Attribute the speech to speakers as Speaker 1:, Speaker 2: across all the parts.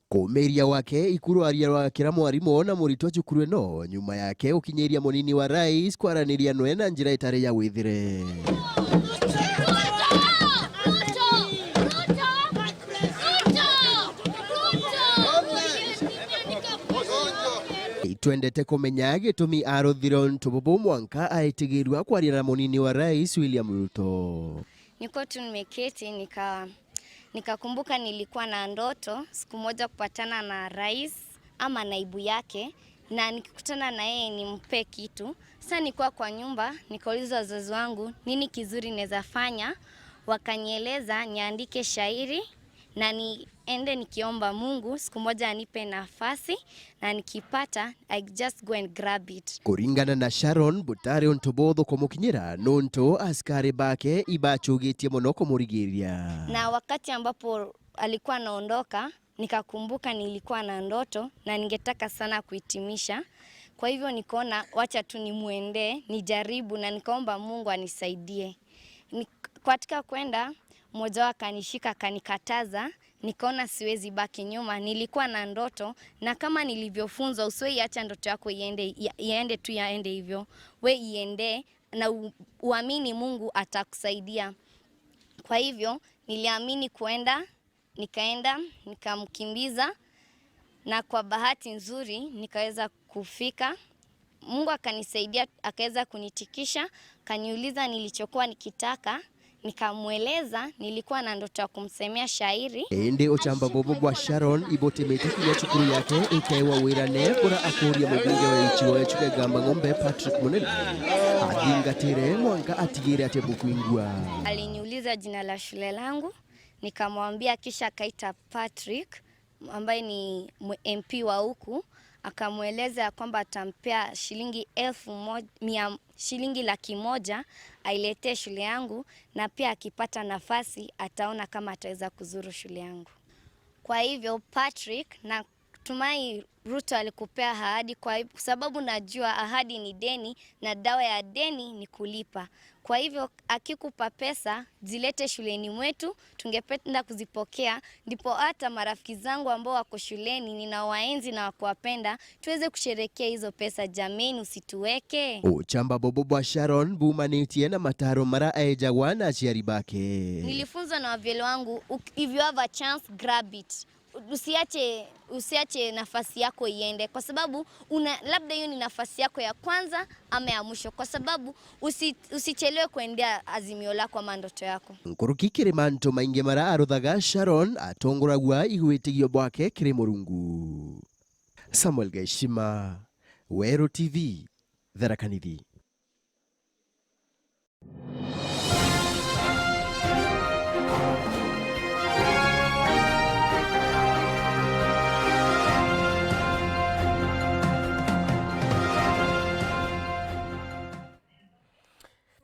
Speaker 1: Kumiria wake ikuru aria rwakira mwarimu na muritwa cukuru ino nyuma yake ukinyiria munini wa rais kwaraniria nwe na njira itari ya withire. Twendete kumenya gitumi aruthire untu bubu mwanka aitigirwa kwaria na munini wa rais William Ruto.
Speaker 2: Niko tu nimeketi nikakumbuka nilikuwa na ndoto siku moja kupatana na rais ama naibu yake, na nikikutana na yeye nimpe kitu. Sasa nilikuwa kwa nyumba nikauliza wazazi wangu nini kizuri naweza fanya, wakanieleza niandike shairi na niende nikiomba Mungu siku moja anipe nafasi, na nikipata I just go and grab it.
Speaker 1: Kuringana na Sharon Butare untu botho kumukinyira nontu askari bake ibachugitie muno kumurigiria.
Speaker 2: Na wakati ambapo alikuwa anaondoka nikakumbuka nilikuwa na ndoto na ningetaka sana kuhitimisha. Kwa hivyo nikaona wacha tu nimuende nijaribu, na nikaomba Mungu anisaidie. Katika kwenda mmoja wao akanishika akanikataza, nikaona siwezi baki nyuma. Nilikuwa na ndoto, na kama nilivyofunzwa usiwahi acha ndoto yako iende tu yaende hivyo. We iende na uamini Mungu atakusaidia. Kwa hivyo niliamini kuenda, nikaenda, nikamkimbiza, na kwa bahati nzuri nikaweza kufika. Mungu akanisaidia, akaweza kunitikisha, akaniuliza nilichokuwa nikitaka. Nikamweleza nilikuwa na ndoto ya kumsemea shairi.
Speaker 1: Indi uchamba bobo bwa Sharon ibotemete kinya cukuru yake ikewa wirane bura akuria mubunge wa ichigo echuke Ng'ombe Patrick Munene athingatire mwanka atigire ate bukwingua.
Speaker 2: Aliniuliza jina la shule langu nikamwambia, kisha akaita Patrick ambaye ni MP wa huku, akamweleza kwamba atampea shilingi elfu mia, shilingi 100,000 ailetee shule yangu, na pia akipata nafasi ataona kama ataweza kuzuru shule yangu. Kwa hivyo Patrick, na tumai Ruto alikupea ahadi, kwa sababu najua ahadi ni deni na dawa ya deni ni kulipa. Kwa hivyo akikupa pesa zilete shuleni mwetu, tungependa kuzipokea, ndipo hata marafiki zangu ambao wako shuleni ninawaenzi na kuwapenda tuweze kusherehekea hizo pesa. Jameni, usituweke.
Speaker 1: Uchamba bobo bwa Sharon bumanitie na mataro mara aejagwa na aciari bake.
Speaker 2: Nilifunzwa na wavyele wangu, if you have a chance grab it. Usiache nafasi yako iende, kwa sababu labda hiyo ni nafasi yako ya kwanza ama ya mwisho, kwa sababu usichelewe kuendea azimio lako ama ndoto yako.
Speaker 1: Nkuruki kirimanto maingi mara aruthaga Sharon atongoragwa igwitigio bwake kiri Murungu. Samuel Gaishima, Weru TV, Tharaka Nithi.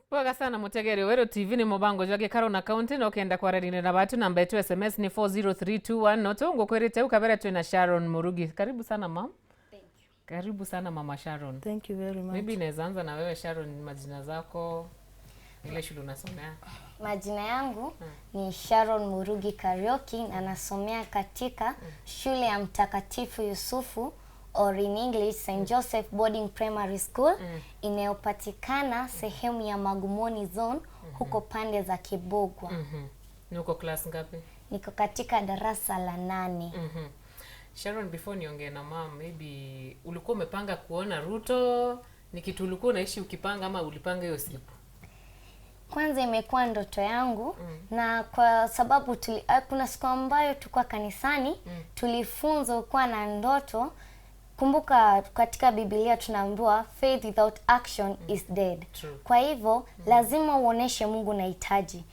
Speaker 3: Poga sana mutegeri Weru TV ni mubango jwa gikaro na county no kenda kwararine na batu namba yetu SMS ni 40321 no tungo kwerete ukabera tu na Sharon Murugi. Karibu sana mam.
Speaker 2: Thank you.
Speaker 3: Karibu sana mama Sharon.
Speaker 4: Thank you very much.
Speaker 3: Maybe naweza anza na wewe Sharon, majina zako, ile shule unasomea.
Speaker 2: Majina yangu ni Sharon Murugi Karaoke na nasomea katika shule ya Mtakatifu Yusufu, or in English St. Joseph Boarding Primary School, inayopatikana sehemu ya Magumoni Zone, huko pande za Kibogwa.
Speaker 3: Niko class ngapi?
Speaker 2: Niko katika darasa la 8.
Speaker 3: Sharon, before niongee na mom, maybe ulikuwa umepanga kuona Ruto? Ni kitu ulikuwa unaishi ukipanga ama ulipanga hiyo siku?
Speaker 2: Kwanza imekuwa ndoto yangu, na kwa sababu kuna siku ambayo tulikuwa kanisani, tulifunzwa kuwa na ndoto. Kumbuka katika Biblia tunaambiwa faith without action is dead. Kwa hivyo lazima uoneshe Mungu unahitaji.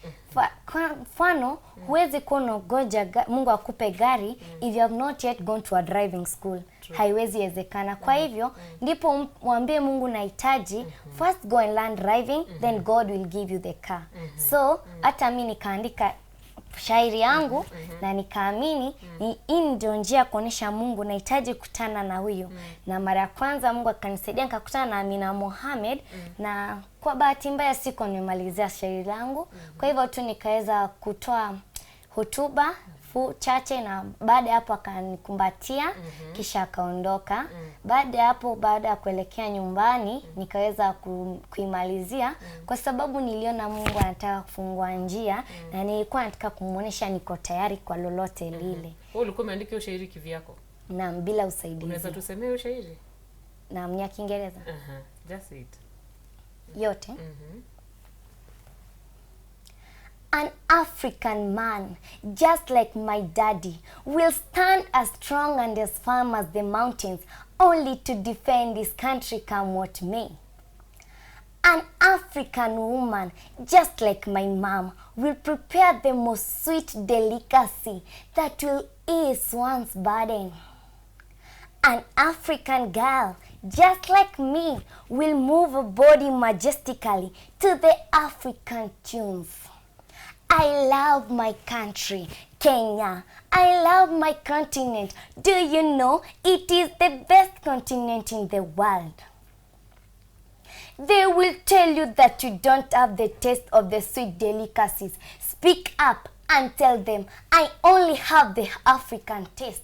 Speaker 2: Kwa mfano, huwezi kuwa unangoja Mungu akupe gari if you have not yet gone to a driving school. Haiwezi wezekana. Kwa hivyo ndipo mwambie Mungu nahitaji, first go and learn driving, then God will give you the car. So hata mimi nikaandika shairi yangu na nikaamini ni hii ndio njia ya kuonesha Mungu nahitaji kukutana na huyu. Na mara ya kwanza Mungu akanisaidia nikakutana na Amina Mohamed, na kwa bahati mbaya sikuwa nimemalizia shairi langu. Kwa hivyo tu nikaweza kutoa hotuba chache, na baada ya hapo akanikumbatia, kisha akaondoka. Baada ya hapo, baada ya kuelekea nyumbani, nikaweza kuimalizia kwa sababu niliona Mungu anataka kufungua njia, na nilikuwa nataka kumuonesha niko tayari kwa lolote lile.
Speaker 3: Wewe ulikuwa umeandika hiyo shairi kivyako?
Speaker 2: Naam, bila usaidizi.
Speaker 3: Unaweza tusemea hiyo shairi?
Speaker 2: Naam, ni ya Kiingereza.
Speaker 3: Just it.
Speaker 2: Yote. An African man, just like my daddy, will stand as strong and as firm as the mountains, only to defend his country come what may. An African woman, just like my mom, will prepare the most sweet delicacy that will ease one's burden. An African girl, just like me, will move her body majestically to the African tunes. I love my country, Kenya. I love my continent. Do you know it is the best continent in the world? They will tell you that you don't have the taste of the sweet delicacies. Speak up and tell them, I only have the African taste.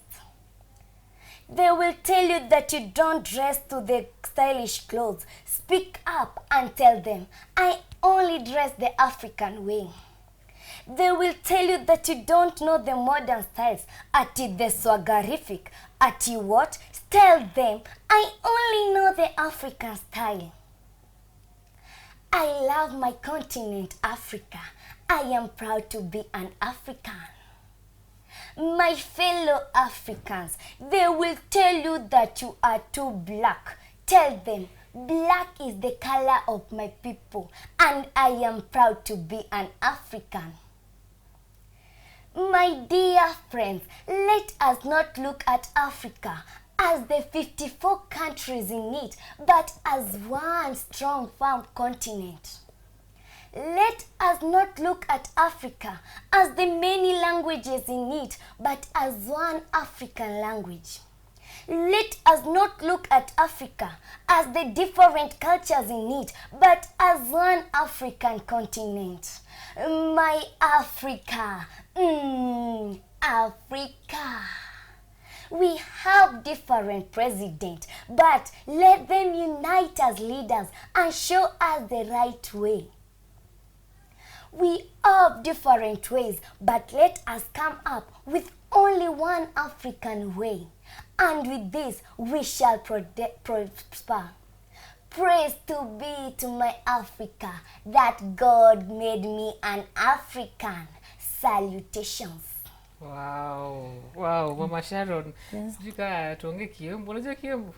Speaker 2: They will tell you that you don't dress to the stylish clothes. Speak up and tell them, I only dress the African way. They will tell you that you don't know the modern styles, ati the swaggerific, ati what? Tell them, I only know the African style. I love my continent, Africa. I am proud to be an African. My fellow Africans, they will tell you that you are too black. Tell them, black is the color of my people, and I am proud to be an African. My dear friends, let us not look at Africa as the 54 countries in it, but as one strong, firm continent. Let us not look at Africa as the many languages in it, but as one African language. Let us not look at Africa as the different cultures in it, but as one African continent. My Africa, Africa. We have different presidents, but let them unite as leaders and show us the right way. We have different ways, but let us come up with only one African way. And with this, we shall prosper. Praise to be to my Africa, that God made me an African. Salutations.
Speaker 3: Wow, wow, Mama Sharon. Sijui kaa tuongee Kiembu. Unajua Kiembu?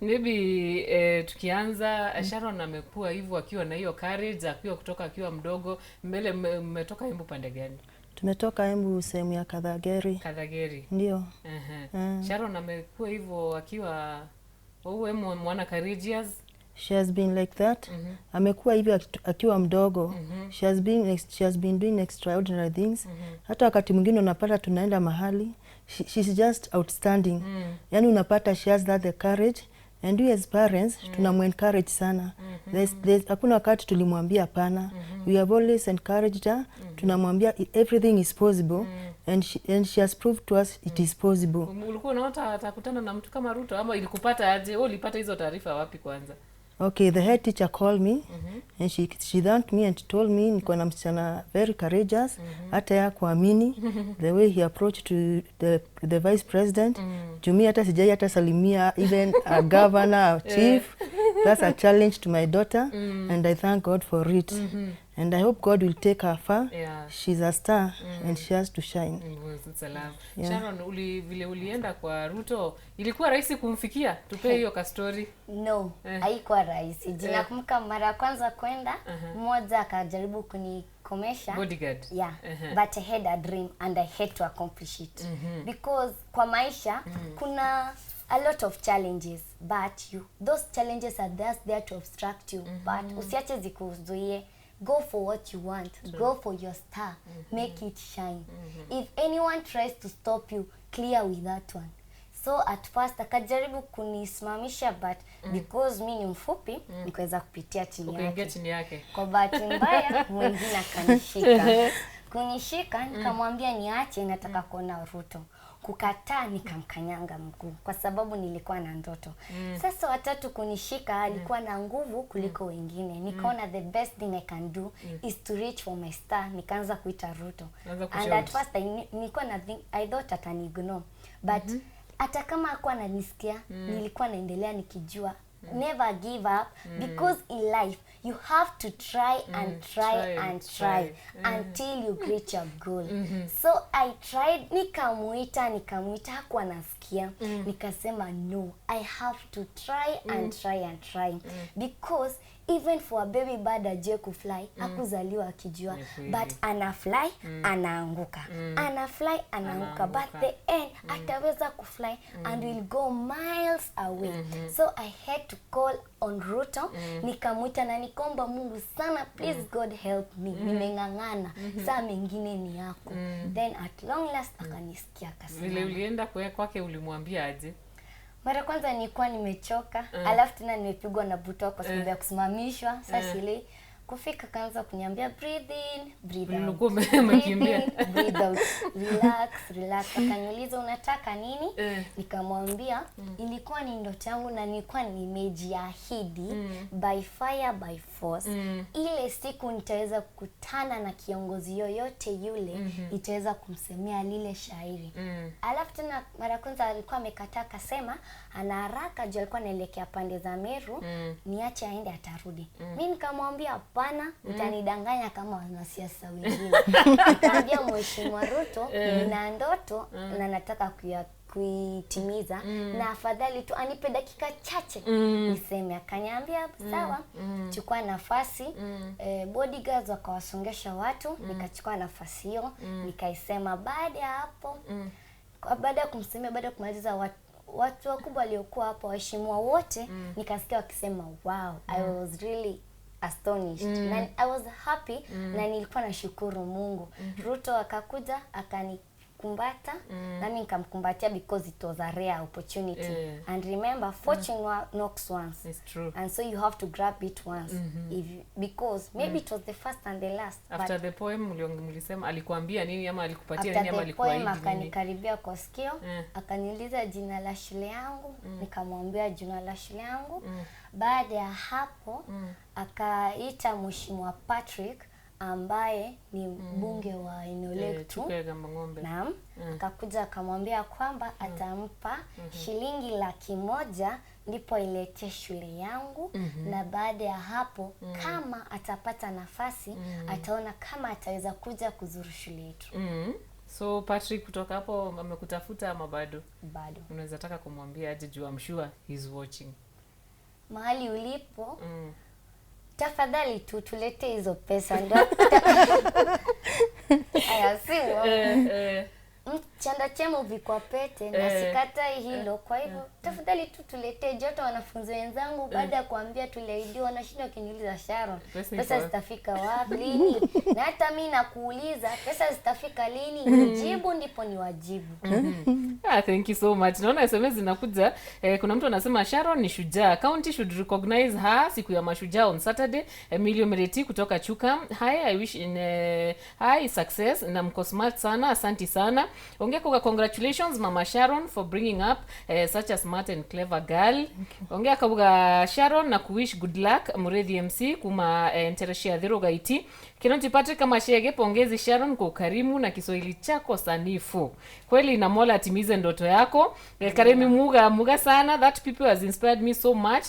Speaker 3: Maybe tukianza, Sharon amekuwa hivyo akiwa na hiyo courage, akiwa kutoka akiwa mdogo. Mbele mmetoka Embu pande gani?
Speaker 4: Tumetoka Embu sehemu ya Kathageri.
Speaker 3: Kathageri.
Speaker 4: Ndio.
Speaker 3: Sharon amekuwa hivyo akiwa uwe mwana courageous.
Speaker 4: She has been like that. Amekuwa hivyo akiwa mdogo. She has been doing extraordinary things. Hata wakati mwingine unapata tunaenda mahali, she's just outstanding. Yani unapata she has that the courage, and we as parents tunamu-encourage sana. Hakuna wakati tulimwambia hapana. We have always encouraged her. Tunamwambia everything is possible, and she has proved to us it is possible.
Speaker 3: Ulikuwa unaota atakutana na mtu kama Ruto ama ilikupata aje? Wewe ulipata hizo taarifa wapi kwanza?
Speaker 4: Okay, the head teacher called me, and she thanked me and told me niko na msichana very courageous, hata ya kuamini the way he approached to the vice president. Mm. Juu hata sijai hata salimia even a governor, a chief. That's a challenge to my daughter, and I thank God for it. And I hope God will take her far. She's a star and she has to shine.
Speaker 3: It's a love.
Speaker 4: Yeah.
Speaker 3: Sharon, vile ulienda kwa Ruto, ilikuwa rahisi kumfikia? Tupe hiyo ka story.
Speaker 2: No, haikuwa rahisi. Juu nakumbuka mara ya kwanza kwenda, mmoja akajaribu kunikomesha.
Speaker 3: Bodyguard.
Speaker 2: Yeah, but I had a dream and I had to accomplish it. Because kwa maisha kuna a lot of challenges, but those challenges are just there to obstruct you, but usiache zikuzuie. Go for what you want. Go for your star. Make it shine. If anyone tries to stop you, clear with that one. So at first akajaribu kunisimamisha, but because mi ni mfupi, nikaweza kupitia chini
Speaker 3: Ukaingia
Speaker 2: yake.
Speaker 3: Chini yake.
Speaker 2: Kwa bahati mbaya, mwingine akanishika. Kunishika nikamwambia niache, nataka kuona Ruto. Kukataa nikamkanyanga mguu kwa sababu nilikuwa na ndoto. Sasa watatu kunishika alikuwa na nguvu kuliko wengine. Nikaona the best thing I can do is to reach for my star. Nikaanza kuita Ruto.
Speaker 3: Anza
Speaker 2: And
Speaker 3: kushout.
Speaker 2: at first nilikuwa na think, I thought ataniignore. But hata kama hakuwa ananisikia, nilikuwa naendelea nikijua never give up because in life you have to try and try,
Speaker 3: try
Speaker 2: and
Speaker 3: and
Speaker 2: try,
Speaker 3: try.
Speaker 2: Until you reach your goal. So I tried, nikamuita hakuwa nasikia. Nikasema no, I have to try and try and try because even for a baby bird ajue kufly, hakuzaliwa akijua,
Speaker 3: Ni kweli.
Speaker 2: but ana fly, anaanguka, ana fly, anaanguka, but
Speaker 3: Anaanguka.
Speaker 2: the end ataweza kufly and will go miles away. So I had to call on Ruto. Nikamwita na nikaomba Mungu sana, please God help me, nimeng'ang'ana, saa mengine ni yako. Then at long last akanisikia,
Speaker 3: Vile
Speaker 2: akasimama.
Speaker 3: ulienda kwake ulimwambia aje?
Speaker 2: Mara kwanza nilikuwa nimechoka, alafu tena nimepigwa na butwa kwa sababu ya kusimamishwa. Sasa ile kufika kaanza kuniambia breathe in, breathe out.
Speaker 3: Ulikuwa umekimbia.
Speaker 2: Breathe in, breathe out. Relax, relax. Akaniuliza unataka nini? Nikamwambia ilikuwa ni ndoto yangu na nilikuwa nimejiahidi by fire by force. Ile siku nitaweza kukutana na kiongozi yoyote yule, nitaweza kumsemea lile shairi. Alafu tena mara kwanza alikuwa amekataa, akasema ana haraka juu alikuwa anaelekea pande za Meru, niache aende atarudi. Mi nikamwambia hapana, utanidanganya kama wanasiasa wengine. Nikamwambia Mheshimiwa Ruto, nina ndoto na nataka kuitimiza na afadhali tu anipe dakika chache niseme. Akaniambia sawa, chukua nafasi. Bodyguards wakawasongesha watu, nikachukua nafasi hiyo nikaisema. Baada ya hapo, baada ya kumsemea, baada ya kumaliza watu wakubwa waliokuwa hapo, waheshimiwa wote, nikasikia wakisema wow. I was really astonished na I was happy na nilikuwa nashukuru Mungu. Ruto akakuja akanikumbata, nami nikamkumbatia because it was a rare opportunity. And remember, fortune knocks once.
Speaker 3: It's true.
Speaker 2: And so you have to grab it once if you, because maybe it was the first and the last.
Speaker 3: After
Speaker 2: but
Speaker 3: the poem mlisema alikuambia nini ama alikupatia
Speaker 2: after
Speaker 3: nini ama
Speaker 2: the poem
Speaker 3: alikuahidi nini?
Speaker 2: akanikaribia kwa sikio, akaniuliza jina la shule yangu, nikamwambia jina la shule yangu. Baada ya hapo akaita Mheshimiwa Patrick ambaye ni mbunge wa eneo letu.
Speaker 3: Chuka ya Ng'ombe.
Speaker 2: Naam, akakuja akamwambia kwamba atampa shilingi 100,000 ndipo iletee shule yangu, na baada ya hapo kama atapata nafasi ataona kama ataweza kuja kuzuru shule yetu.
Speaker 3: So Patrick kutoka hapo amekutafuta ama bado?
Speaker 2: Bado.
Speaker 3: Unaweza taka kumwambia aje juu I'm sure he's watching.
Speaker 2: Mahali ulipo, tafadhali tu tuletee hizo pesa ndio. Aya, si uongo. Chanda chema uvikwa pete na sikatai hilo. Kwa hivyo tafadhali tu tuletee joto wanafunzi wenzangu, baada ya kuambia tuliahidiwa, wanashinda wakiniuliza Sharon,
Speaker 3: Pesa
Speaker 2: pesa
Speaker 3: iko wapi?
Speaker 2: zitafika wapi lini? Na hata mi nakuuliza pesa zitafika lini? Nijibu ndipo niwajibu.
Speaker 3: Ah, thank you so much. Naona SMS zinakuja. Kuna mtu anasema Sharon ni shujaa. County should recognize her siku ya mashujaa on Saturday. Emilio Mereti kutoka Chuka. Hi, I wish in hi success na mko smart sana. Asanti sana. Ongea kwa congratulations Mama Sharon for bringing up such a smart and clever girl. Ongea kauga Sharon na kuwish good luck Murethi MC kuma Ntereshia Thirugaiti. Kinoti Patrick Mashege, pongezi Sharon kwa ukarimu na Kiswahili chako sanifu. Kweli na Mola atimize ndoto yako. Karemi Muga, Muga sana. That people has inspired me so much.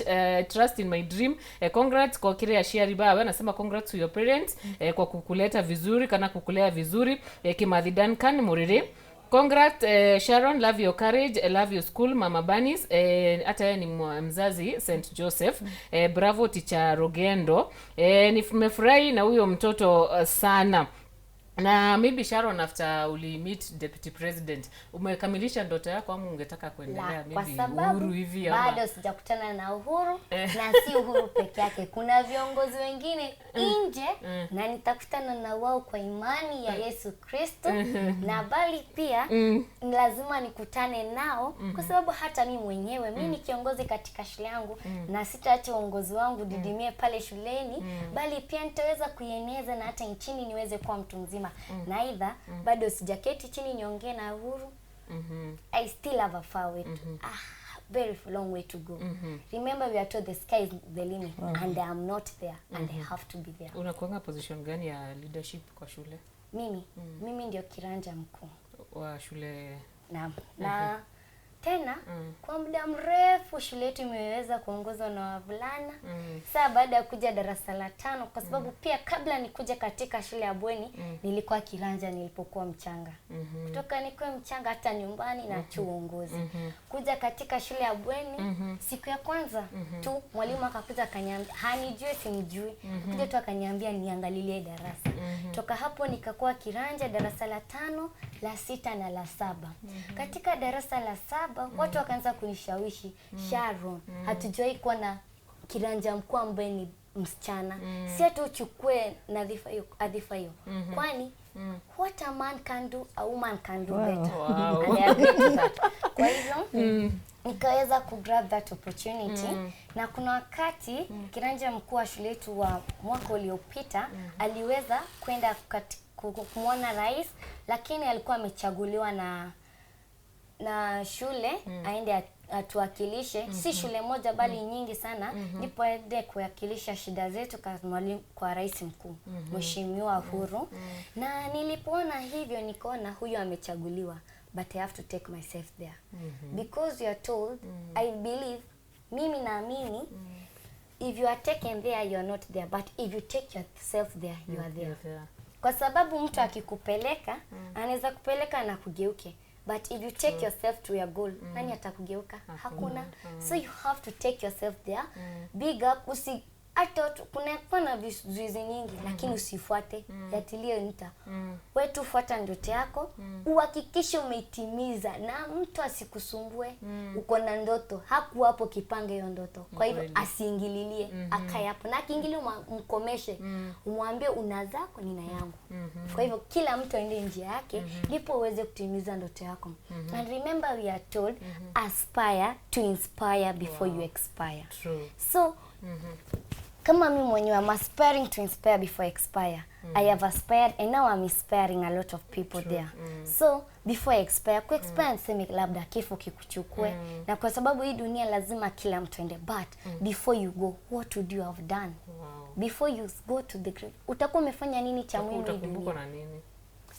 Speaker 3: Trust in my dream. Congrats kwa kile ya Shari Baba. Anasema congrats to your parents kwa kukuleta vizuri kana kukulea vizuri. Kimathi Duncan Murire. Congrats Sharon, love your courage, love your school, Mama Banis. Hata yeye ni mzazi St Joseph. Bravo teacher Rogendo. Nimefurahi na huyo mtoto sana. Na maybe Sharon, after uli meet deputy president, umekamilisha ndoto yako ama ungetaka kuendelea
Speaker 2: La, kwa
Speaker 3: maybe
Speaker 2: sababu
Speaker 3: Uhuru hivi ama
Speaker 2: bado sijakutana na Uhuru na si Uhuru peke yake, kuna viongozi wengine nje na nitakutana na wao kwa imani ya Yesu Kristo, na bali pia lazima nikutane nao kwa sababu hata mi mwenyewe mi ni kiongozi katika shule yangu na sitaacha uongozi wangu didimie pale shuleni, bali pia nitaweza kuieneza na hata nchini niweze kuwa mtu mzima. kwamba na aidha bado sijaketi chini niongee na Uhuru. I still have a far way to, very long way to go. Remember, we are told the sky is the limit, and I am not there, and I have to be there.
Speaker 3: Unakuanga position gani ya leadership kwa shule?
Speaker 2: Mimi ndio kiranja mkuu
Speaker 3: wa shule?
Speaker 2: Naam. Na tena kwa muda mrefu shule yetu imeweza kuongozwa na wavulana. Saa baada ya kuja darasa la 5, kwa sababu pia kabla nikuja katika shule ya bweni nilikuwa kiranja nilipokuwa mchanga. Kutoka nikuwe mchanga hata nyumbani na chuo uongozi. Kuja katika shule ya bweni siku ya kwanza tu mwalimu akakuja akaniambia, hanijui simjui. Kuja tu akaniambia niangalilie darasa. Toka hapo nikakuwa kiranja darasa la 5, la 6 na la 7. Katika darasa la 7 watu wakaanza kunishawishi, Sharon, hatujawahi kuwa na kiranja mkuu ambaye ni msichana. Si hata uchukue nadhifa hiyo, adhifa hiyo. Kwani what a man can do, a woman can do better.
Speaker 3: Wow.
Speaker 2: And I agree to that. Kwa hivyo nikaweza ku grab that opportunity. Na kuna wakati kiranja mkuu wa shule yetu wa mwaka uliopita aliweza kwenda kumwona rais, lakini alikuwa amechaguliwa na shule aende atuwakilishe. Si shule moja bali nyingi sana, ndipo aende kuwakilisha shida zetu kwa rais mkuu Mheshimiwa Uhuru. Na nilipoona hivyo nikaona huyu amechaguliwa, but I have to take myself there. Because you are told, I believe, mimi naamini, if you are taken there you are not there, but if you take yourself there you are there. Kwa sababu mtu akikupeleka anaweza kupeleka na kugeuke, but if you take yourself to your goal, nani atakugeuka? Hakuna. So you have to take yourself there. Big up, usi hata kuna kuna vizuizi nyingi, lakini usifuate yatilie nta. Wewe tu fuata ndoto yako, uhakikishe umeitimiza na mtu asikusumbue. Uko na ndoto, hakuwapo kipange hiyo ndoto. Kwa hivyo asiingililie, akae hapo. Na akiingilia mkomeshe, umwambie una zako nina yangu. Kwa hivyo kila mtu aende njia yake, ndipo uweze kutimiza ndoto yako. And remember, we are told aspire to inspire before you expire.
Speaker 3: True.
Speaker 2: So kama mimi mwenyewe I'm aspiring to inspire before I expire. I have aspired and now I'm inspiring a lot of people there. So before I expire, ku expire niseme labda kifo kikuchukue. Na kwa sababu hii dunia lazima kila mtu ende, but before you go, what would you have done?
Speaker 3: Wow.
Speaker 2: Before you go to the grave, utakuwa umefanya nini cha muhimu hii
Speaker 3: Utakumbukwa
Speaker 2: dunia?
Speaker 3: na nini?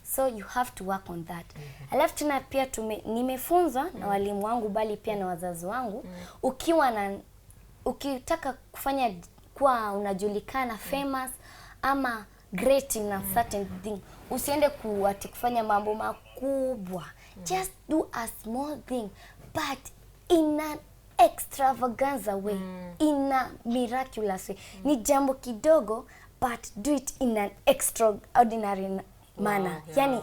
Speaker 2: So you have to work on that. Alafu tena pia nimefunzwa na walimu wangu bali pia na wazazi wangu, ukiwa na ukitaka kufanya kuwa unajulikana famous ama great in a certain thing, usiende ati kufanya mambo makubwa. Just do a small thing but in an extravaganza way, in a miraculous way. Ni jambo kidogo but do it in an extraordinary manner.
Speaker 3: Wow, yeah.
Speaker 2: Yani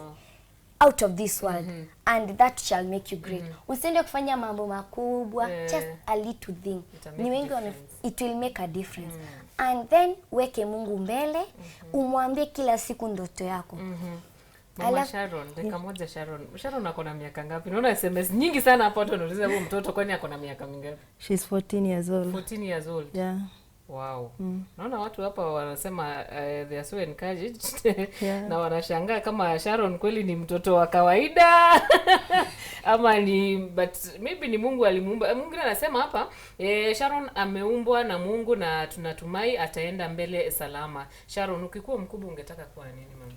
Speaker 2: out of this world, and that shall make you great. Usiende kufanya mambo makubwa, just a little thing. Ni wengi it will make a difference. And then weke Mungu mbele, umwambie kila siku ndoto yako.
Speaker 3: Mama Sharon, dakika moja Sharon. Sharon ako na miaka ngapi? Naona SMS nyingi sana hapo watu wanauliza huyu mtoto kwani ako na miaka mingapi?
Speaker 4: She's 14 years old.
Speaker 3: 14 years old.
Speaker 4: Yeah.
Speaker 3: Wow. Naona watu hapa wanasema they are so encouraged.
Speaker 4: Yeah.
Speaker 3: Na wanashangaa kama Sharon kweli ni mtoto wa kawaida ama ni, but maybe ni Mungu alimuumba. Mwingine anasema hapa Sharon ameumbwa na Mungu na tunatumai ataenda mbele salama. Sharon, ukikuwa mkubwa ungetaka kuwa nini mama?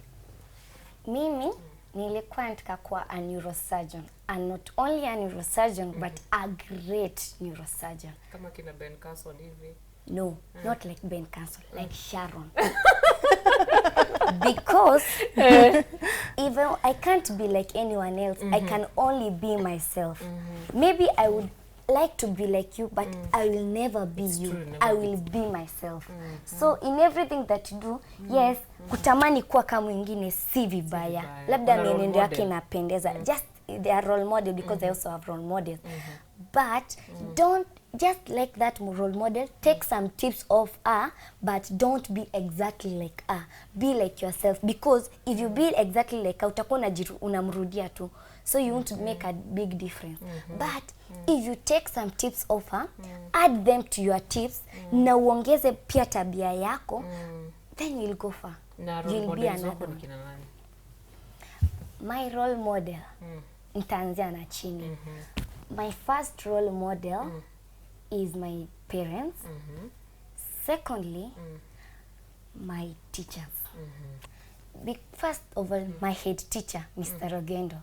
Speaker 2: Mimi nilikuwa nataka kuwa a neurosurgeon, and not only a neurosurgeon but a great neurosurgeon.
Speaker 3: Kama kina Ben Carson hivi.
Speaker 2: No, not like Ben Carson, like Sharon. Because even I can't be like anyone else. I can only be myself. Maybe I would like to be like you, but I will never be you.
Speaker 3: True, never.
Speaker 2: I will be myself. So in everything that you do, yes, kutamani kuwa kama mwingine si vibaya. Labda mienendo yake inapendeza. Just they are role model, because I also have role models. But don't just like that role model, take some tips off her, but don't be exactly like her. Be like yourself, because if you be exactly like her, utakuwa unamrudia tu. So you won't make a big difference. But if you take some tips off her, add them to your tips, na uongeze pia tabia yako, then you'll go far.
Speaker 3: Na role models wako ni kina nani?
Speaker 2: My role model, nitaanzia na chini. My first role model is my parents. Secondly, my teachers. First of all, my head teacher, Mr. Rogendo.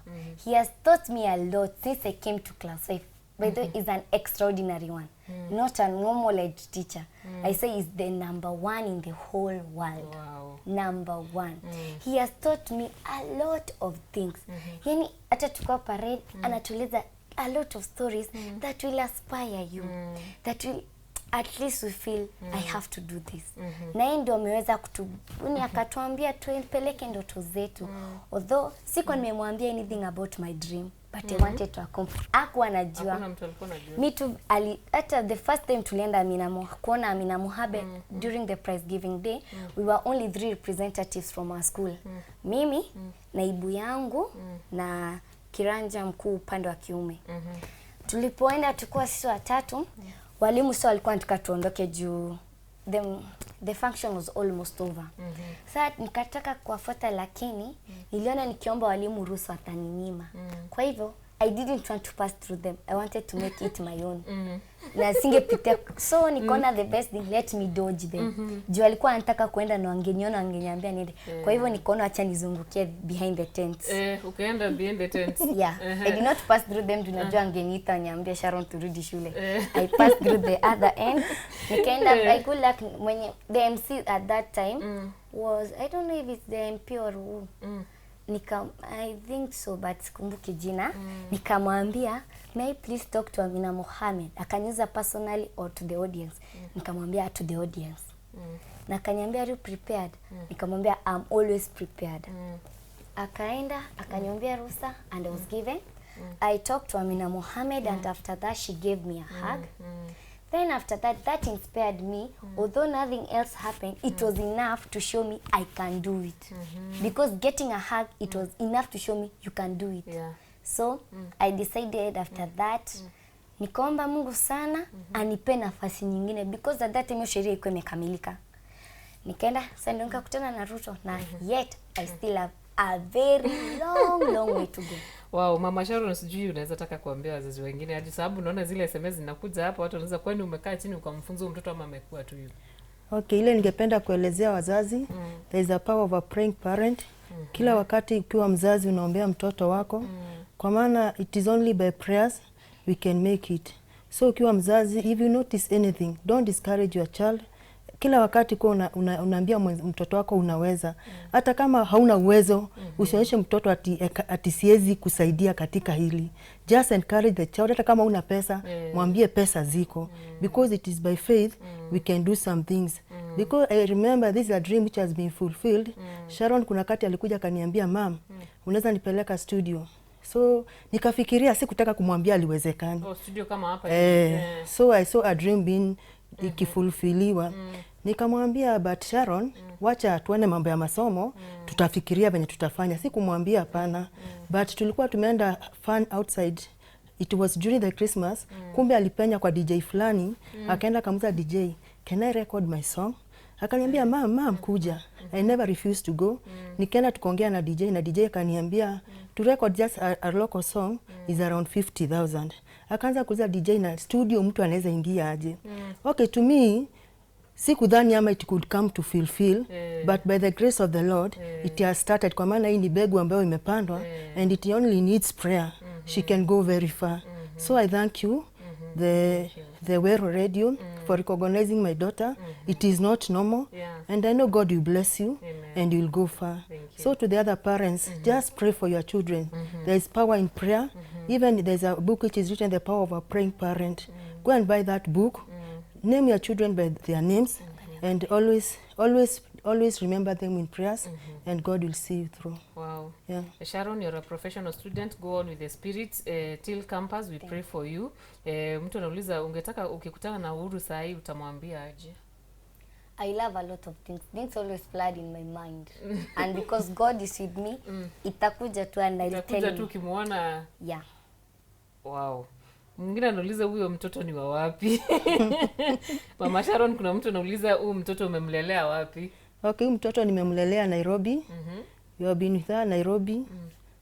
Speaker 2: He has taught me a lot since I came to class 5. By the way, he's an extraordinary one, not a normal head teacher. I say he's the number one in the whole world.
Speaker 3: Wow.
Speaker 2: Number one. He has taught me a lot of things. Yani hata tukiwa parade, anatueleza a lot of stories that will aspire you, that will at least we feel I have to do this. Na yeye ndio ameweza kutubuni, akatuambia tupeleke ndoto zetu. Although sikuwa nimemwambia anything about my dream, but I wanted to accomplish. Hakuwa anajua.
Speaker 3: Hakuna mtu alikuwa anajua.
Speaker 2: Me too, hata the first time tulienda kuona Amina Mohamed during the prize giving day, we were only 3 representatives from our school. Mimi, naibu yangu na kiranja mkuu upande wa kiume. Tulipoenda tulikuwa sisi watatu, walimu sio walikuwa wanataka tuondoke juu the function was almost over. Sasa nikataka kuwafuata, lakini niliona nikiomba walimu ruhusa wataninyima. Kwa hivyo I didn't want to pass through them. I wanted to make it my own. Na singepitia. So nikaona the best thing, let me dodge them. Juu alikuwa anataka kuenda na wangeniona wangeniambia niende. Kwa hivyo nikaona acha nizungukie behind the tents.
Speaker 3: Ukaenda behind the tents.
Speaker 2: Yeah, I did not pass through them. Tunajua angeniita aniambia Sharon turudi shule. I passed through the other end. Nikaenda, I good luck mwenye the MC at that time was, I don't know if it's the MP or who. I think so, but sikumbuki jina. Nikamwambia, may I please talk to Amina Mohamed? Akaniuliza personally or to the audience. Nikamwambia to the audience. Na akaniambia, are you prepared? Nikamwambia I'm always prepared. Akaenda akaniambia ruhusa and I was given. I talked to Amina Mohamed and after that she gave me a hug. Then after that, that inspired me. Although nothing else happened, it was enough to show me I can do it. Because getting a hug, it was enough to show me you can do it.
Speaker 3: Yeah.
Speaker 2: So I decided after that, nikaomba Mungu sana anipe nafasi nyingine, because at that time sheria ilikuwa imekamilika. Nikaenda sasa ndio nikakutana na Ruto, na yet I still have a very long long way to go.
Speaker 3: Wow, Mama Sharon, sijui unaweza taka kuambia wazazi wengine aje, sababu naona zile SMS zinakuja hapa, watu wanaweza, kwani umekaa chini ukamfunza huyu mtoto ama amekuwa tu hivi?
Speaker 4: Okay, ile ningependa kuelezea wazazi, there is a power of a praying parent. Kila wakati ukiwa mzazi unaombea mtoto wako, kwa maana it is only by prayers we can make it. So ukiwa mzazi, if you notice anything, don't discourage your child. Kila wakati kuwa unaambia mtoto wako unaweza. Hata kama hauna uwezo, usionyeshe mtoto ati siwezi kusaidia katika hili. Just encourage the child. Hata kama una pesa, mwambie pesa ziko. Because it is by faith we can do some things. Because I remember this is a dream which has been fulfilled. Sharon kuna kati alikuja akaniambia, mam, unaweza nipeleka studio. So nikafikiria, sikutaka kumwambia aliwezekani.
Speaker 3: Oh, studio kama hapa.
Speaker 4: So I saw a dream being ikifulfiliwa. Nikamwambia, but Sharon, wacha tuone mambo ya masomo, tutafikiria venye tutafanya. Sikumwambia hapana. But tulikuwa tumeenda fun outside. It was during the Christmas. Kumbe alipenya kwa DJ fulani, akaenda akamuuliza DJ, can I record my song? Akaniambia, mam, mam, kuja. I never refused to go. Nikaenda tukaongea na DJ, na DJ akaniambia to record just a local song is around 50,000. Akaanza kuuliza DJ, na studio mtu anaweza ingia aje? Okay, to me sikudhani ama it could come to fulfill, but by the grace of the Lord it has started, kwa maana hii ni mbegu ambayo imepandwa and it only needs prayer. She can go very far. So I thank you, the Wero Radio, for recognizing my daughter. It is not normal. And I know God will bless you.
Speaker 3: Amen.
Speaker 4: And you'll go far.
Speaker 3: Thank you.
Speaker 4: So to the other parents, just pray for your children. There is power in prayer. Even there's a book which is written, The Power of a Praying Parent. Go and buy that book. Name your children by their names, and always, always, always remember them in prayers, and God will see you through.
Speaker 3: Wow.
Speaker 4: Yeah.
Speaker 3: Sharon, you're a professional student. Go on with the spirit. Till campus, we pray for you. Mtu anauliza, ungetaka ukikutana na Uhuru saa hii utamwambia aje?
Speaker 2: I love a lot of things. Things always flood in my mind. And because God is with me, itakuja tu and I'll tell
Speaker 3: Utakuja tu
Speaker 2: him.
Speaker 3: ukimuona.
Speaker 2: Yeah.
Speaker 3: Wow. Mwingine anauliza huyo mtoto ni wa wapi? Mama Sharon, kuna mtu anauliza huyu mtoto umemlelea wapi?
Speaker 4: Okay, huyu mtoto nimemlelea Nairobi. We have been with her Nairobi.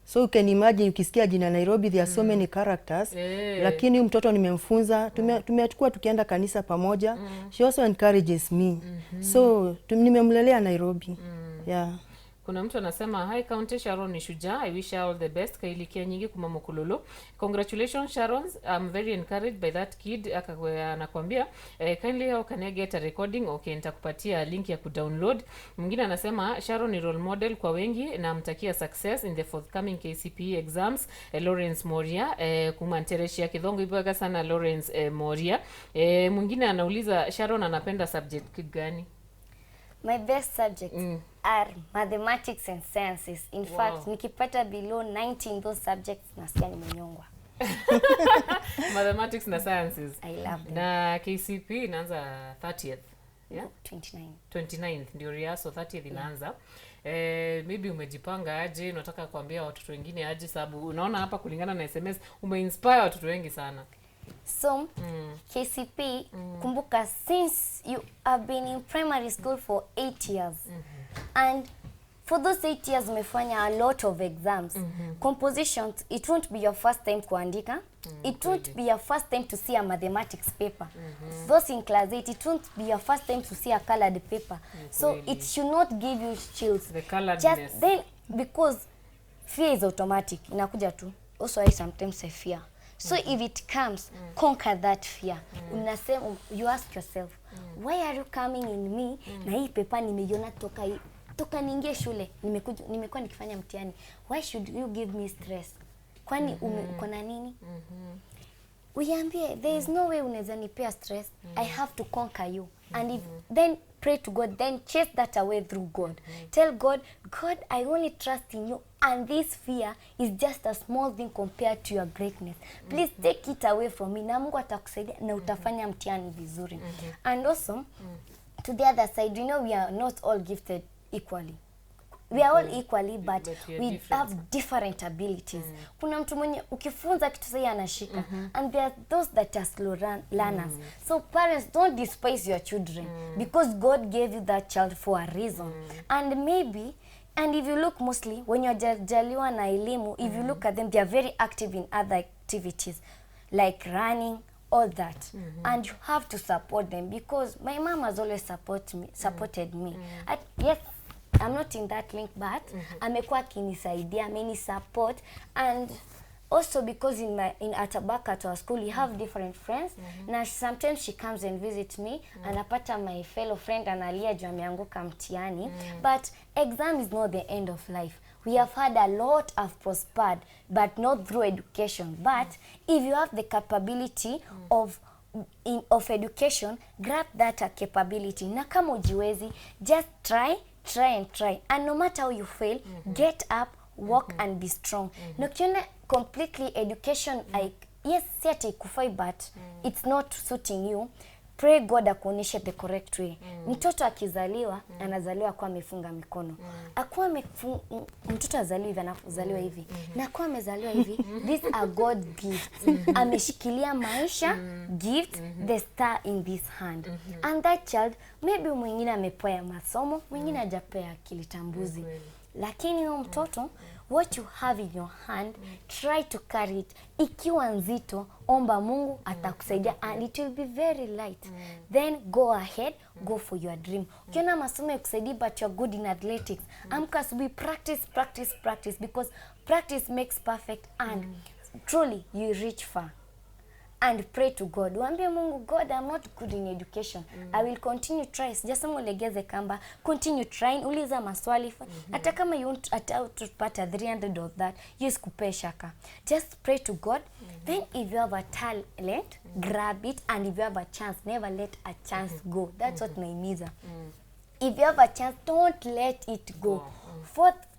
Speaker 4: So you can imagine ukisikia jina Nairobi there are so many characters. Lakini huyu mtoto nimemfunza, tumekuwa tukienda kanisa pamoja. She also encourages me. So nimemlelea Nairobi. Yeah.
Speaker 3: Kuna mtu anasema, "Hi County, Sharon ni shujaa. I wish her all the best. Kailikia nyingi kuma Mukululu. Congratulations, Sharon. I'm very encouraged by that kid." Anakuambia, "Kindly, how can I get a recording?" Okay, nitakupatia link ya kudownload. Mwingine anasema Sharon ni role model kwa wengi, namtakia success in the forthcoming KCPE exams. Lawrence Moria, kumantereshia kidhongo ibwaga sana Lawrence Moria. Mwingine anauliza Sharon anapenda subject gani?
Speaker 2: My best subjects are mathematics and sciences. In fact, nikipata below 90 in those subjects, nasikia nimenyongwa.
Speaker 3: Mathematics na sciences.
Speaker 2: I love them.
Speaker 3: Na KCPE inaanza 30th, yeah?
Speaker 2: 29.
Speaker 3: 29th ndio rehearsal, 30th inaanza. Maybe umejipanga aje? Unataka kuambia watoto wengine aje? Sababu unaona hapa kulingana na SMS umeinspire watoto wengi sana.
Speaker 2: So, KCPE, kumbuka since you have been in primary school for 8 years and for those 8 years umefanya a lot of exams, compositions, it won't be your first time kuandika. It won't be your first time to see a mathematics paper. Those in class 8, it won't be your first time to see a colored paper. So it should not give you chills.
Speaker 3: The coloredness.
Speaker 2: Just then, because fear is automatic, inakuja tu. Also, I sometimes I fear. So if it comes, conquer that fear. Unasema, you ask yourself, why are you coming in me? Na hii paper nimeiona toka niingie shule, nimekuja nimekuwa nikifanya mtihani. Why should you give me stress? Kwani uko na nini? Uiambie there is no way unaweza nipea stress. I have to conquer you. And if then pray to God, then chase that away through God. Tell God, "God, I only trust in you, and this fear is just a small thing compared to your greatness. Please take it away from me." Na Mungu atakusaidia na utafanya mtihani vizuri. And also, to the other side, we are not all gifted equally. We are all equally, but,
Speaker 3: But we are
Speaker 2: we
Speaker 3: different.
Speaker 2: Have different abilities. Kuna mtu mwenye ukifunza kitu sahii anashika, and there are those that are slow learners. So parents, don't despise your children, because God gave you that child for a reason. And maybe, and if you look, mostly when you're jaliwa na elimu, if you look at them, they are very active in other activities like running, all that, and you have to support them, because my mom has always supported me. Yes, I'm not in that link, but amekuwa akinisaidia, ameni support. And also because in my in at back at our school we have different friends, na sometimes she comes and visit me, anapata my fellow friend analia juu ameanguka mtihani. But exam is not the end of life. We have had a lot have prospered, but not through education. But if you have the capability of education, grab that capability. Na kama ujiwezi, just try, try and try, and no matter how you fail, get up, walk and be strong. Na ukiona completely education, like, yes, si ati ikufai, but it's not suiting you, pray God akuonyeshe the correct way. Mtoto akizaliwa, anazaliwa akuwa amefunga mikono, akuwa mtoto azaliwa hivi, anazaliwa hivi, na akuwa amezaliwa hivi. These are God gifts. Ameshikilia maisha, gift, the star in this hand. And that child, maybe mwingine amepewa masomo, mwingine hajapewa akili tambuzi, lakini huyo mtoto, what you have in your hand, try to carry it. Ikiwa nzito, omba Mungu atakusaidia and it will be very light. Then go ahead, go for your dream. Ukiona masomo yakusaidii but you're good in athletics, amka asubuhi, practice, practice, practice, because practice makes perfect and truly you reach far. And pray to God. Waambie Mungu, "God, I'm not good in education. I will continue try." Sijasema ulegeze kamba. Continue trying, uliza maswali. Hata kama you want hata utapata 300 of that, hiyo isikupee shaka. Just pray to God. Then if you have a talent, grab it, and if you have a chance, never let a chance go. That's what naimiza. If you have a chance, don't let it go.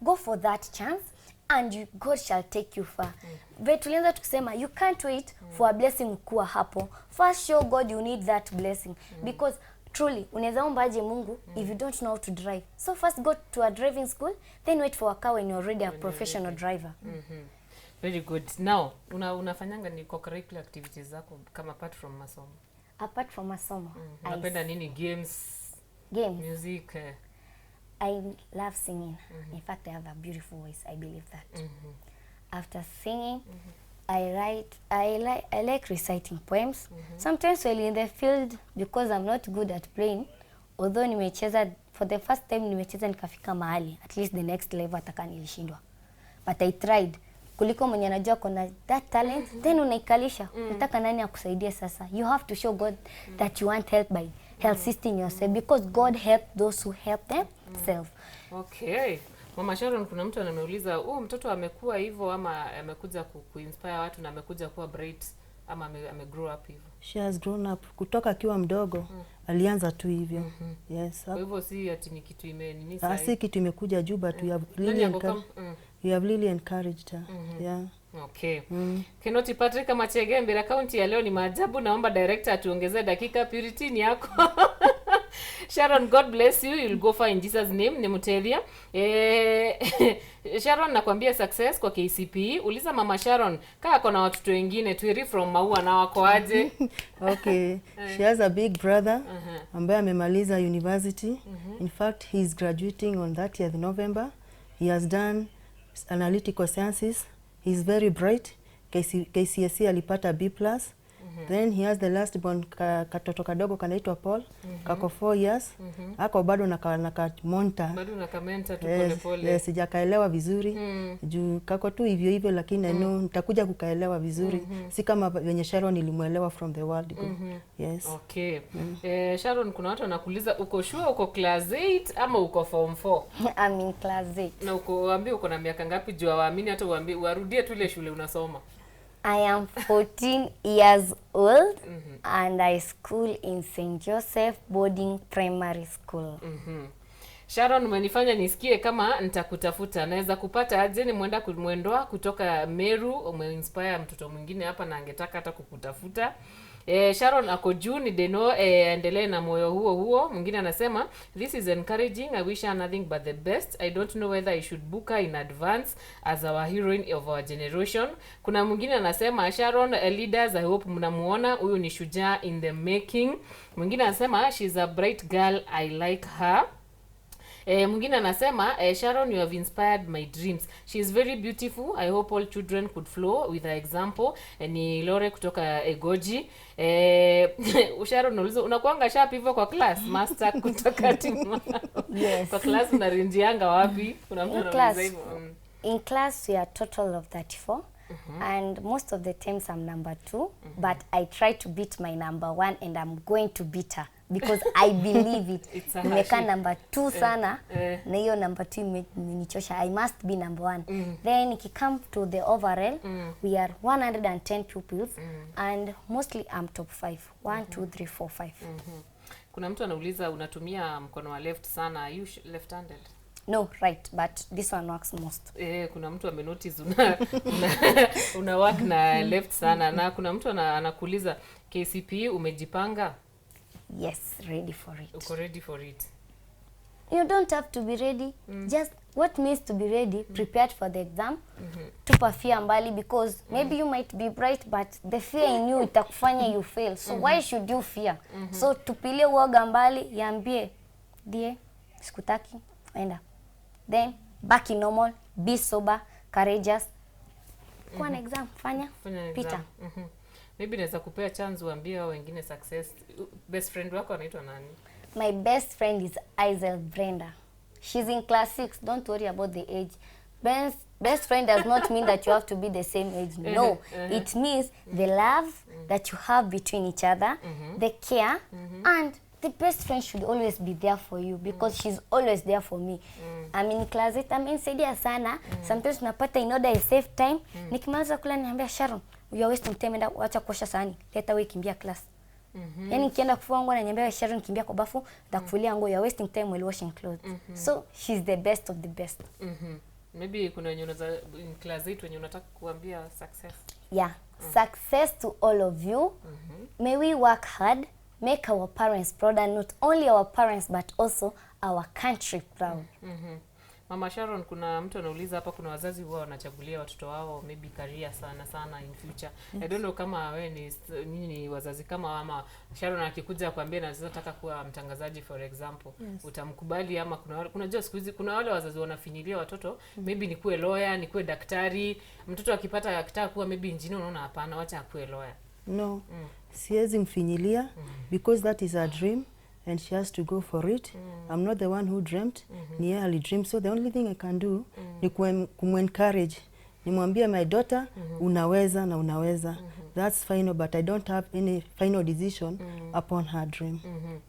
Speaker 2: Go for that chance and God shall take you far. Mm. Tulianza tukisema you can't wait for a blessing kuwa hapo. First show God you need that blessing, because truly unaweza omba aje Mungu if you don't know how to drive? So first go to a driving school, then wait for a car when you're already a professional driver.
Speaker 3: Very good. Now, unafanyanga ni co-curricular activities zako kama apart from masomo?
Speaker 2: Apart from masomo,
Speaker 3: Unapenda nini? Games,
Speaker 2: games.
Speaker 3: Music?
Speaker 2: I love singing. In fact, I have a beautiful voice. I believe that. After singing, I write. I like reciting poems. Sometimes while in the field, because I'm not good at playing, although nimecheza for the first time, nimecheza nikafika mahali, at least the next level, ataka nilishindwa, but I tried kuliko mwenye anajua kuna that talent, then unaikalisha. Unataka nani akusaidie sasa? You have to show God that you want help by assisting yourself, because God help those who help themselves.
Speaker 3: Okay. Mama Sharon, kuna mtu anameuliza, huu mtoto amekuwa hivyo ama amekuja kuinspire watu na amekuja kuwa bright ama ame grow up hivyo?
Speaker 4: She has grown up kutoka akiwa mdogo, alianza tu hivyo. Yes.
Speaker 3: Kwa hivyo si ati ni kitu ime nini
Speaker 4: Ah,
Speaker 3: sahi.
Speaker 4: si kitu imekuja juu, but we have
Speaker 3: Nani
Speaker 4: really,
Speaker 3: ako
Speaker 4: we have really encouraged her. Yeah.
Speaker 3: Okay. Kenoti Patrick Machege, Mbira County ya leo ni maajabu. Naomba director atuongezee dakika. Purity ni yako. Sharon, God bless you. You'll go far in Jesus name. Ni Mutelia. Sharon, nakwambia success kwa KCPE. Uliza Mama Sharon kaa ako na watoto wengine Twiri from Maua na wako aje?
Speaker 4: Okay. She has a big brother ambaye amemaliza university. In fact, he is graduating on 30th November. He has done analytical sciences. He is very bright. KCSE alipata B plus. Then he has the last born, katoto kadogo kanaitwa Paul. Kako 4 years. Ako bado na ka monta.
Speaker 3: Bado nakamenta tu
Speaker 4: Yes,
Speaker 3: pole pole.
Speaker 4: yes, sijakaelewa vizuri juu kako tu hivyo hivyo, lakini I know nitakuja kukaelewa vizuri, si kama venye Sharon nilimwelewa from the word go. Yes.
Speaker 3: Okay. Sharon, kuna watu wanakuuliza uko sure uko class 8 ama uko form 4?
Speaker 2: I'm in class 8.
Speaker 3: Na uko uambie uko na miaka ngapi juu hawaamini, hata uambie warudie tu ile shule unasoma.
Speaker 2: I am 14 years old and I school in St. Joseph Boarding Primary School.
Speaker 3: Sharon, umenifanya nisikie kama nitakutafuta. Naweza kupata aje? Ni mwenda mwendwa kutoka Meru, umeinspire mtoto mwingine hapa na angetaka hata kukutafuta. Sharon ako juu ni Deno, endelee na moyo huo huo. Mwingine anasema, "This is encouraging. I wish her nothing but the best. I don't know whether I should book her in advance as our heroine of our generation." Kuna mwingine anasema, "Sharon, leaders, I hope mnamuona huyu ni shujaa in the making." Mwingine anasema, "She's a bright girl, I like her." Mwingine anasema, "Sharon, you have inspired my dreams. She is very beautiful. I hope all children could flow with her example." Ni Lore kutoka Egoji. Sharon, unauliza unakuanga sharp hivyo kwa class? Master kutoka Tima.
Speaker 2: Yes.
Speaker 3: Kwa class unarinjianga wapi? Kuna mtu
Speaker 2: In
Speaker 3: anauliza
Speaker 2: class,
Speaker 3: hivyo.
Speaker 2: In class we are total of 34 and most of the times I'm number 2, but I try to beat my number 1 and I'm going to beat her because I believe it.
Speaker 3: It's a
Speaker 2: Nimekaa
Speaker 3: hardship.
Speaker 2: number 2 sana
Speaker 3: eh.
Speaker 2: na hiyo number 2 imenichosha. I must be number 1. Then ikicome to the overall, we are 110 pupils and mostly I'm top 5. 1 2 3 4 5.
Speaker 3: Kuna mtu anauliza unatumia mkono wa left sana. Are you left handed?
Speaker 2: No, right, but this one works most.
Speaker 3: Kuna mtu amenotice una work na left sana, na kuna mtu anakuuliza KCPE umejipanga?
Speaker 2: Yes, ready for it.
Speaker 3: Uko ready for it?
Speaker 2: You don't have to be ready. Just what means to be ready, prepared for the exam. Tupa fear mbali, because maybe you might be bright, but the fear in you itakufanya you fail. So why should you fear? So tupilie uoga mbali, yambie die sikutaki, enda. Then back in normal, be sober, courageous. Kuwa na exam, fanya,
Speaker 3: Fanya
Speaker 2: pita.
Speaker 3: exam. Maybe naweza kupea chance uambie hao wengine success. Best friend wako anaitwa nani?
Speaker 2: My best friend is Isel Brenda. She's in class 6. Don't worry about the age. Best friend does not mean that you have to be the same age. No. It means the love that you have between each other, the care, and the best friend should always be there for you, because she's always there for me. I'm in class 8. Amenisaidia sana. Sometimes unapata in order I save time. Nikimaliza kula niambia, "Sharon, you are wasting time, enda wacha kuosha sahani. Leta wewe, kimbia class." Yaani nikienda kufua nguo ananiambia, "Sharon, kimbia kwa bafu, nitakufulia nguo, you are wasting time while washing clothes." So she's the best of the best.
Speaker 3: Maybe kuna wenye unaweza in class 8 wenye unataka kuambia success.
Speaker 2: Yeah. Success to all of you. May we work hard, make our parents proud, and not only our parents but also our country proud.
Speaker 3: Mama Sharon, kuna mtu anauliza hapa, kuna wazazi huwa wanachagulia watoto wao maybe career sana sana in future. I don't know kama wewe ni nyinyi ni wazazi kama ama Sharon akikuja akwambia na nataka kuwa mtangazaji for example, utamkubali ama kuna kunajua siku hizi kuna wale wazazi wanafinyilia watoto, maybe nikuwe lawyer, nikuwe daktari. Mtoto akipata akitaka kuwa maybe engineer, unaona hapana, wacha akuwe lawyer.
Speaker 4: No, siwezi mfinyilia because that is her dream and she has to go for it. I'm not the one who dreamt, ni yeye alidream, so the only thing I can do ni kumencourage, nimwambie my daughter, unaweza na unaweza. That's final, but I don't have any final decision upon her dream.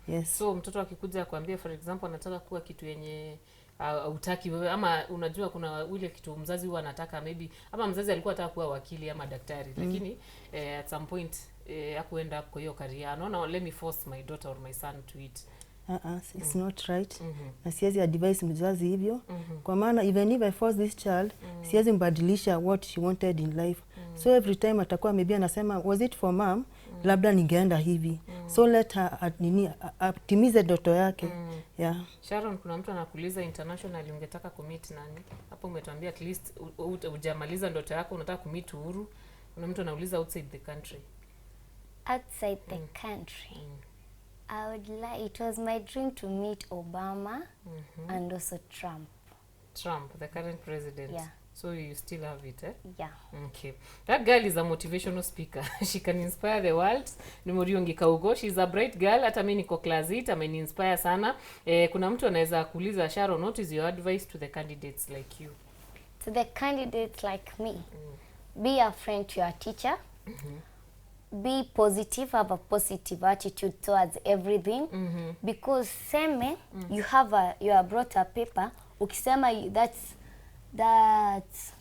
Speaker 4: Yes.
Speaker 3: So mtoto akikuja akwambia for example anataka kuwa kitu yenye utaki wewe, ama unajua kuna ile kitu mzazi huwa anataka maybe, ama mzazi alikuwa anataka kuwa wakili ama daktari, lakini at some point hakuenda up kwa hiyo career, anaona let me force my daughter or my son to it.
Speaker 4: Uh-uh, it's not right na siwezi advise mzazi hivyo, kwa maana even if I force this child, siwezi mbadilisha what she wanted in life. So every time atakuwa maybe anasema, "Was it for mom, labda ningeenda hivi." So let her nini, atimize ndoto yake, yeah.
Speaker 3: Sharon, kuna mtu anakuuliza internationally ungetaka kumeet nani? Hapo umetuambia at least hujamaliza ndoto yako, unataka kumeet Uhuru. Kuna mtu anauliza outside the country.
Speaker 2: Outside the country, I would like, it was my dream to meet Obama and also Trump.
Speaker 3: Trump, the current president.
Speaker 2: Yeah.
Speaker 3: So you still have it, eh?
Speaker 2: Yeah.
Speaker 3: Okay. That girl is a motivational speaker. She can inspire the world. Ni Muriungi Kaugo. She's a bright girl. Hata mimi niko class 8, ameniinspire sana. Kuna mtu anaweza kuuliza, Sharon, what is your advice to the candidates like you?
Speaker 2: To the candidates like me, be a friend to your teacher. Be positive, have a positive attitude towards everything, because seme you have brought a paper, ukisema that's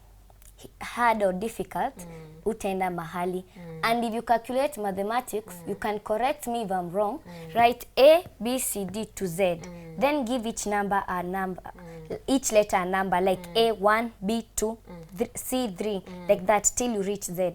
Speaker 2: hard or difficult, utaenda mahali. And if you calculate mathematics, you can correct me if I'm wrong, write A, B, C, D to Z, then give each number a number, each letter a number, like A1, B2, C3, like that till you reach Z.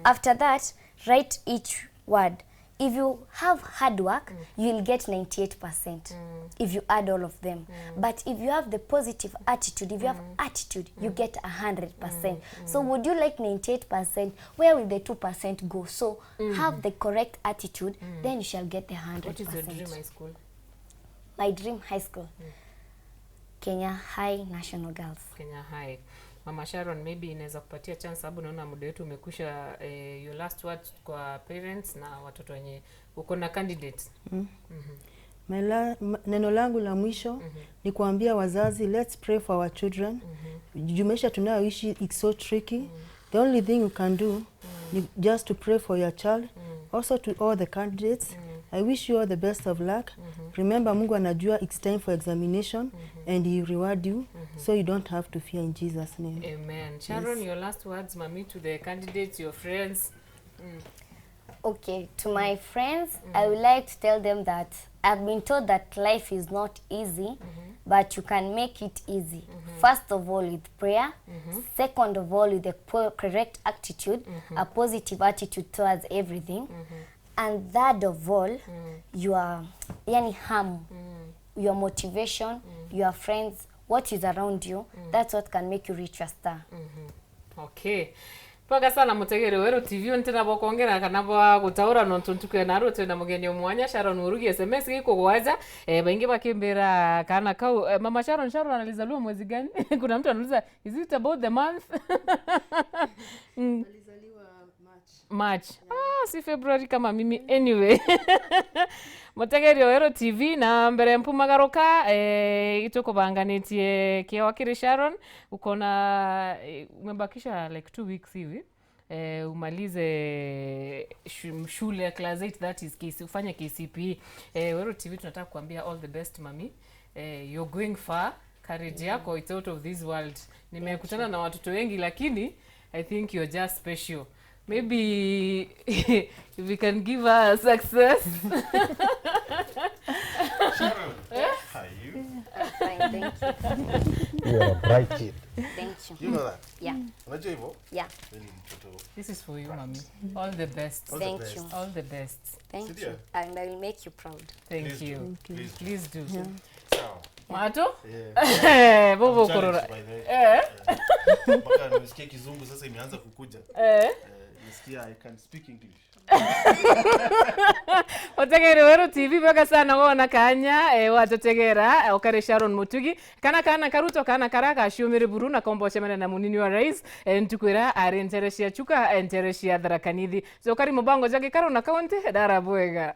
Speaker 2: After that, write each word. If you have hard work, you will get 98% if you add all of them. But if you have the positive attitude, if you have attitude, you get 100%. So would you like 98%? Where will the 2% go? So have the correct attitude, then you shall get the 100%.
Speaker 3: What is your dream high school?
Speaker 2: My dream high school, Kenya High National Girls.
Speaker 3: Kenya High. Mama Sharon, maybe inaweza kupatia chance sababu naona muda wetu umekwisha. Your last words kwa parents na watoto wenye uko na candidates.
Speaker 4: Neno langu la mwisho ni kuambia wazazi, let's pray for our children. Juu maisha tunayoishi, it's so tricky. The only thing you can do ni just to pray for your child. Also to all the candidates, I wish you all the best of luck. Remember, Mungu anajua it's time for examination and he reward you, so you don't have to fear, in Jesus' name.
Speaker 3: Amen. Sharon, your last words, mami, to the candidates, your friends.
Speaker 2: Okay, to my friends, I would like to tell them that I've been told that life is not easy, but you can make it easy. First of all, with prayer. Second of all, with the correct attitude, a positive attitude towards everything. And third of all, your yani hamu, your motivation, your friends, what is around you, that's what can make you reach your star.
Speaker 3: Okay, paka sana mutegere Wero TV ntina bokongera kana bwa gutaura nontu ntukwe naru twina mugeni omwanya Sharon Murugi. SMS gikugwaja, baingi bakimbira kana kau, mama Sharon, Sharon alizaliwa mwezi gani? Kuna mtu anauliza, is it about the month? March. Ah, si February kama mimi. Anyway, mutegeri Wero TV na mbere mpumagaruka, itukubanganitie kiewa kiri Sharon uko na umebakisha like 2 weeks hivi umalize shule ya class 8, that is KC, ufanye KCPE. Wero TV tunataka kuambia all the best, mami. You're going far. Courage yako, it's out of this world. Nimekutana na watoto wengi, lakini I think you're just special. Maybe if we can give her success.
Speaker 5: Sharon, how are you?
Speaker 2: Fine, thank you.
Speaker 5: You are a bright kid.
Speaker 2: Thank you.
Speaker 5: You know that?
Speaker 2: Yeah.
Speaker 5: Unajua hivyo?
Speaker 2: Yeah.
Speaker 5: Wewe ni mtoto.
Speaker 3: This is for you, mami. All the best.
Speaker 5: All the
Speaker 2: Thank
Speaker 5: best.
Speaker 2: you.
Speaker 3: All the best.
Speaker 2: Thank
Speaker 5: Sindio?
Speaker 2: you. And I will make you proud.
Speaker 3: Thank
Speaker 5: Please
Speaker 3: you.
Speaker 5: do. Please do.
Speaker 3: Please do.
Speaker 5: Sawa.
Speaker 3: Mato?
Speaker 5: Yeah.
Speaker 3: Bobo
Speaker 5: I'm
Speaker 3: korora.
Speaker 5: challenged by the way. Mpaka nimesikia kizungu sasa imeanza kukuja. Nimesikia I can speak English.
Speaker 3: Otegere Weru TV bwega sana wona kanya watotegera okare Sharon Mutugi kana kana karuto kana karaka shumire buru na kombo chemene na munini wa rais ntukwira ari ntere cia chuka ntere cia Tharaka Nithi so kari mubango jage karo na kaunti dara bwega.